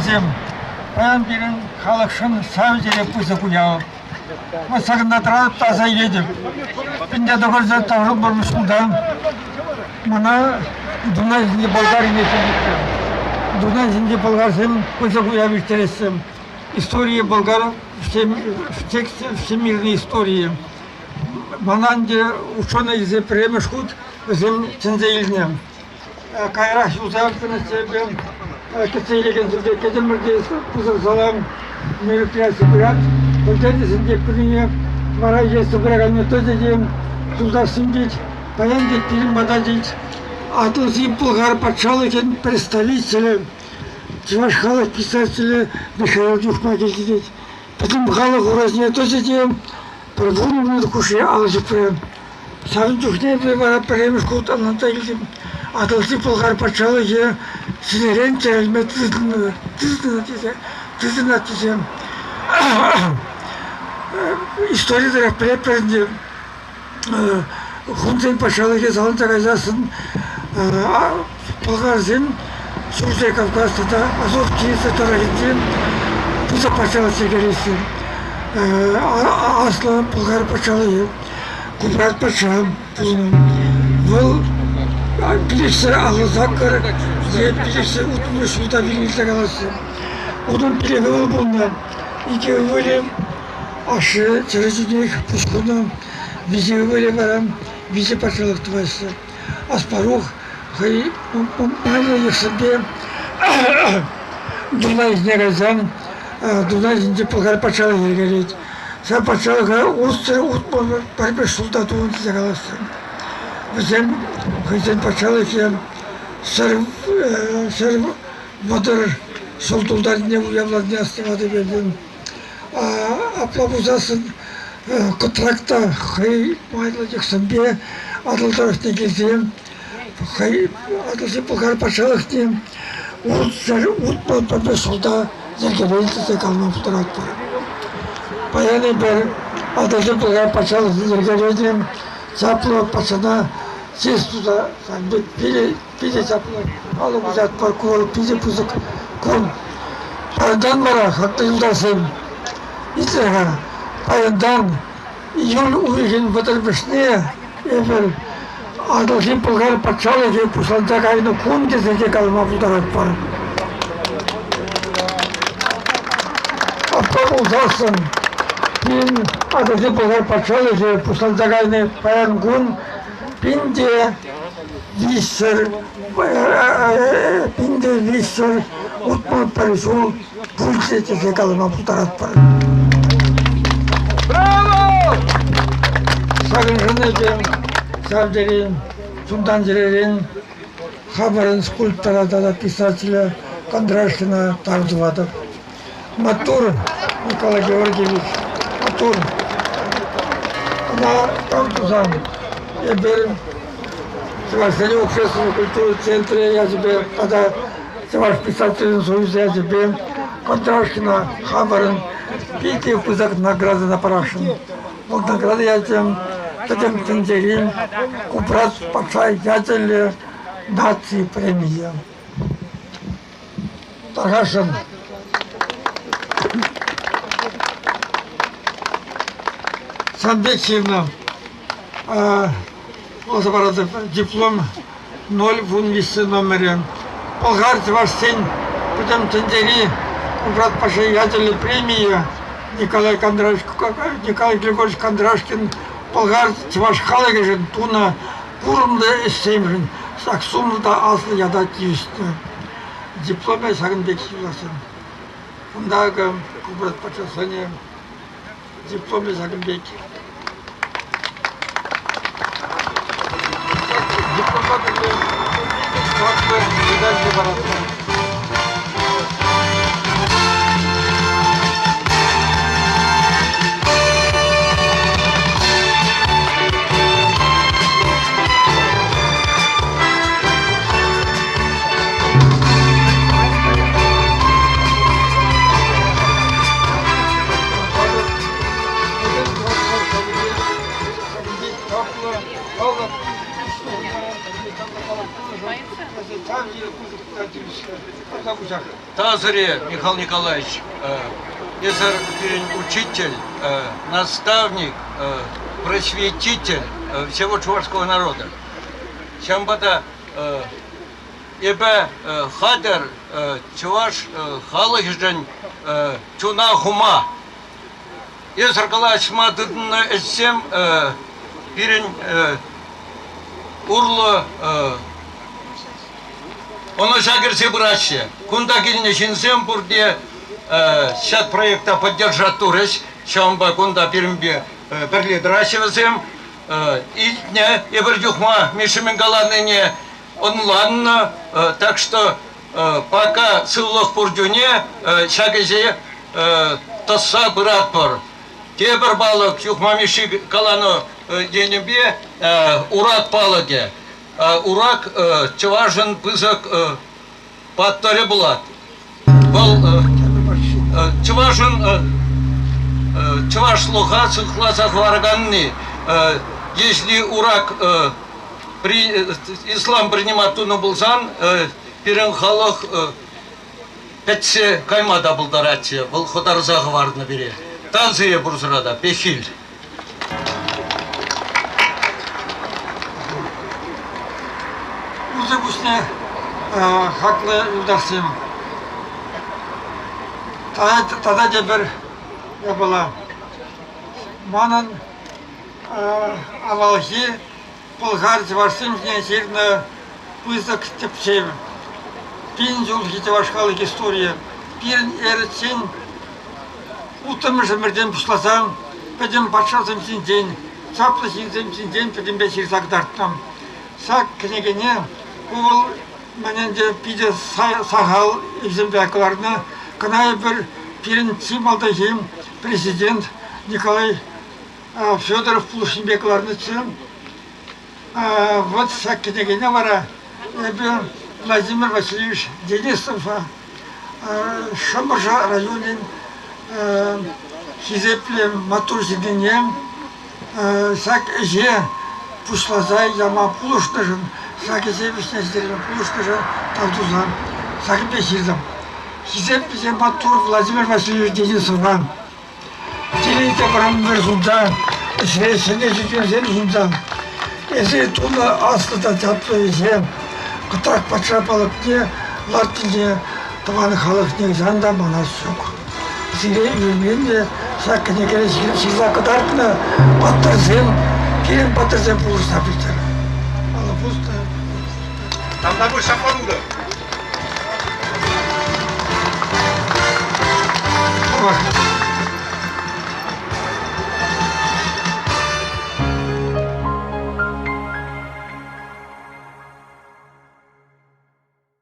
тӑвансем, паян пирӗн халӑхшӑн ҫав тери пысӑк уяв. Вӑт ҫакӑнта тӑратӑп та аса илетӗп. Пинте тӑхӑрса таврӑнмӑр шкултан мана Дунай ҫинчи Болгарине чӗнетчӗ. Дунай ҫинчи болгарсем пысӑк уяв ирттереҫҫӗ. История болгар всемирной истории. Мана ӗнтӗ ученӑй тесе пӗрремӗш хут вӗсем чӗнсе илнӗ. Каярах юлса пынӑччӗ эпӗ. Кӗтсе илекенсемпе кӗтӗмӗр те пысӑк салам мероприяти пырать. Пӗлтернӗ те пынине вара ертсе пыраканне тӑчӗ те юлташсем тет, паян тет пирӗн пата тет Атӑлҫи Пӑлхар патшалӑхӗн представителӗ, чӑваш халӑх писателӗ Михаил Юхма килчӗ тет. Пӗтӗм халӑх ура ҫине тӑчӗ те пӗр вунӑ минут хушши алӑ ҫупрӗ. Ҫавӑн чухне эпӗ вара пӗрремӗш хут ӑнланса илтӗм, Атӑлҫи Пӑлхар патшалӑхӗ ҫӗнӗрен чӗрӗлме тытӑннӑ тесе, тытӑнать тесе. Истори тӑрӑх пӗлетпӗр ӗнтӗ, хунсен патшалӑхӗ саланса кайсассӑн пӑлхарсем Ҫурҫӗр Кавказ тата Азов тинӗсӗ тӑрӑхӗнче пысӑк патшалӑх йӗркелеҫҫӗ. Аслӑ Пӑлхар патшалӑхӗ Купрат патша пулнӑ. Вӑл 558 е 560 ҫулта вилнӗ тесе калаҫҫӗ. Унӑн пилӗк ывӑл пулнӑ. Икӗ ывӑлӗ ашшӗ чӗрӗ чухнех пуҫ хунӑ. Виҫӗ ывӑлӗ вара виҫӗ патшалӑх тӑваҫҫӗ. Аспарух хӑй майлӑ йӑхсемпе Дунай ҫине кайсан Дунай ҫинче Пӑлхар патшалӑхӗ йӗркелет. Ҫав патшалӑха ултсӑр утмӑл пӗрмӗш ҫулта тунӑ тесе калаҫҫӗ. Вӗсем хӑйсен патшалӑхӗ 130 ҫул тултарнине уявланине астӑватӑп эпӗ. Апла пулсассӑн Кӑтрак та хӑй майлӑ йӑхсемпе Атӑл тӑрӑхне килсе хӑй Атӑлҫи Пӑлхар патшалӑхне 60 ҫулта йӗркеленӗ тесе калама пултаратпӑр. Паян эпир Атӑлҫи Пӑлхар патшалӑхне йӗркеленӗ чаплӑ патшана чыс туса ҫавӑн пек питӗ чаплӑ паллӑ пулатпӑр. Ку вӑл питӗ пысӑк кун. Паянтан вара, хаклӑ юлташсем, итлӗр-ха, паянтан июль уйӑхӗн вӑтӑрмӗшне эпир Атӑлҫи Пӑлхар патшалӑхӗ пуҫланса кайнӑ кун тесе те калама пултаратпӑр. Апла пулсассӑн пин Атӑлҫи Пӑлхар патшалӑхӗ пуҫланса кайнӑ паян кун пин те 361 ҫул пулчӗ тесе калама пултаратпӑр. Браво! Ҫакӑншӑн эпӗ ҫав тери чунтан-чӗререн хамӑрӑн скульптора тата писателя Кондрашкина тав тӑватӑп. Маттур, Николай Георгиевич, маттур. Ӑна тав тусан эпир Чӑвашсен общество культура центрӗ ячӗпе тата Чӑваш писателӗн союзӗ ячӗпе Кондрашкина хамӑрӑн питӗ пысӑк наградӑна парасшӑн. Вӑл награда ячӗ Пӗтӗм тӗнчери Купрат патша ячӗллӗ наци премийӗ. Тархасшӑн. Сан пек ҫырнӑ. Вуласа паратӑп. Диплом 013 номерӗ. Пӑлхар чӑвашсен пӗтӗм тӗнчери Купрат Паша ячӗллӗ премийӗ Николай Николай Григорьевич Кондрашкин пӑлхар чӑваш халӑхӗшӗн тунӑ курӑмлӑ ӗҫсемшӗн ҫак сумлӑ та аслӑ ята тивӗҫнӗ. Дипломӗ ҫакӑн пек ҫырасшӑн. Кунта акӑ Купрат патша сӑнӗ, дипломӗ ҫакӑн пек. Дипломпа пӗрле хаклӑ медаль те паратпӑр. Тасӑре, Михаил Николаевич, эсӗр пирӗн учитель, наставник, просветитель всего чувашского народа. Ҫавӑнпа та эпӗ хатӗр чӑваш халӑхӗшӗн чуна хума. Эсӗр калаҫма тытӑннӑ ӗҫсем пирӗн урлӑ ӑнӑҫа кӗрсе пыраҫҫӗ. Кунта килнӗ ҫынсем пурте ҫак проекта поддержать турӗҫ. Ҫавӑнпа кунта пирӗнпе пӗрле тӑраҫҫӗ вӗсем. Илтнӗ эпир Юхма Мишши мӗн каланине ӑнланнӑ. Так что пока сывлӑх пур чухне ҫак ӗҫе тӑсса пыратпӑр. Тепӗр палӑк Юхма Мишши каланӑ енӗпе Урак палӑкӗ. Урак чӑвашӑн пысӑк паттӑрӗ пулать. Вӑл чӑвашӑн чӑвашлӑха сыхласа хӑвараканни. Если Урак ислам принимать тунӑ пулсан, пирӗн халӑх пӗтсе кайма та пултаратчӗ. Вӑл хӑтарса хӑварнӑ пире. Тав сире пурсӑра та, пехил. Усӑ пуҫне хаклӑ юлташсем, тата тепӗр япала. Манӑн авалхи пӑлхар чӑвашсем ҫине ҫырнӑ пысӑк тӗпчев. 1000 ҫулхи чӑваш халӑх историйӗ. Пирӗн эрӑччен улттӑмӗш ӗмӗртен пуҫласа пӗтӗм патшасем ҫинчен, чаплӑ ҫынсем ҫинчен пӗтӗмпе ҫырса кӑтартнӑ. Ҫак кӗнекене ку вӑл мӗн ӗнтӗ питӗ сахал ӗҫсемпе кӑларнӑ. Кӑна эпир пирӗн чи малтанхи президент Николай Федоров пулӑшнипе кӑларнӑччӗ. Вӑт ҫак кӗнекене вара эпӗ Владимир Васильевич Денисова Шӑмӑршӑ районӗн хисеплӗ маттур ҫыннине ҫак ӗҫе пуҫласа яма пулӑшнӑшӑн, ҫак ӗҫе вӗҫне ҫитерме пулӑшнӑшӑн тав туса ҫакӑн пек ҫыртӑм. Хисеплӗ маттур Владимир Васильевич Денисова Телей те вӑрӑм сунса, ӗҫре ҫӗнӗ ҫитӗнӳсем сунса, эсир тунӑ аслӑ та чаплӑ ӗҫе Кӑтрак патша палӑкне лартнине тӑван халӑх нихӑҫан та манас ҫук. Сире ӳрмен те ҫак кӗнекере ҫырса кӑтартнӑ паттӑрсем, пирӗн паттӑрсем пулӑшса пыччӑр. Алӑ пуснӑ. Тавтапуҫ ҫапла тутӑр. Тавах.